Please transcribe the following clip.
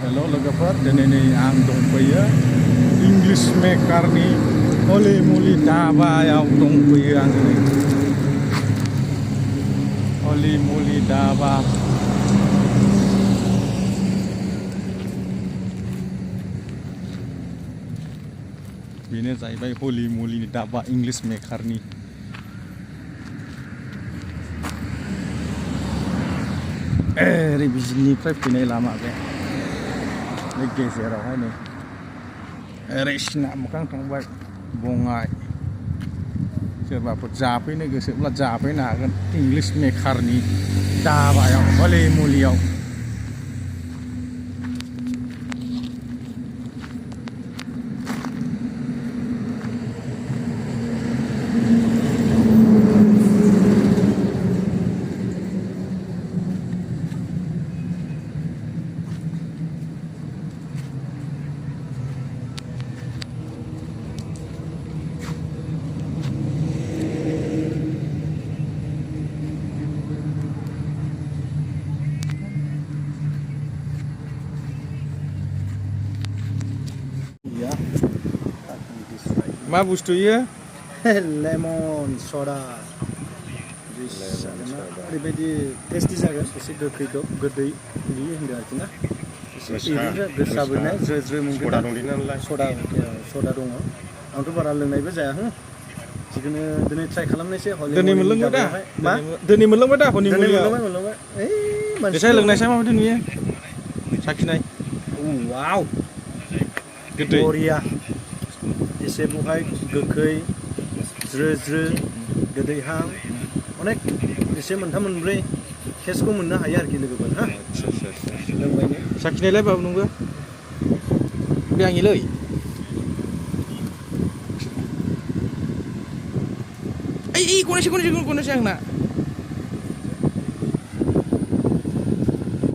Hello logofer, दिनै आं दंफैयो इंलिश मेकारनि हलि मुलि धाबायाव दंफैयो आं दिनै हलि मुलि धाबा बेनो जाहैबाय हलि मुलि धाबा इंलिश मेकारनि ओरै बिजनिफ्राय फैनाय लामा बे गेजेरावहाय नै ओरै सिना मोखां थांबाय बङाइ सोरबाफोर जाफैनो गोसोब्ला जाफैनो हागोन इंलिश मेकारनि धाबायाव हलि मुलियाव मा बुस्थु इयो लेमन सदा ओरैबायदि टेस्टि जागोन एसे गोदै बिदि होनदों आरोखि ना एसे गोसाबोनाय ज्रो ज्रो मोनगोन सदा दङ आंथ' बारा लोंनायबो जाया जिखुनु दिनै ट्राइ खालामनायसै दिनै मोनलोंबाय दा मा दिनै मोनलोंबाय दा हनि मुलियाव मोनलोंबाय एसे लोंनायसाय माबायदि नुयो साखिनाय वाव गोदै बरिया एसे बहाय गोखै ज्रो ज्रो गोदैहां अनेक एसे मोनथाम मोनब्रै टेस्टखौ मोननो हायो आरोखि लोगोफोर लोंबायनो साखिनायलाय बाबु नोंबो बे आंनिलै ओइ गनेशो आंना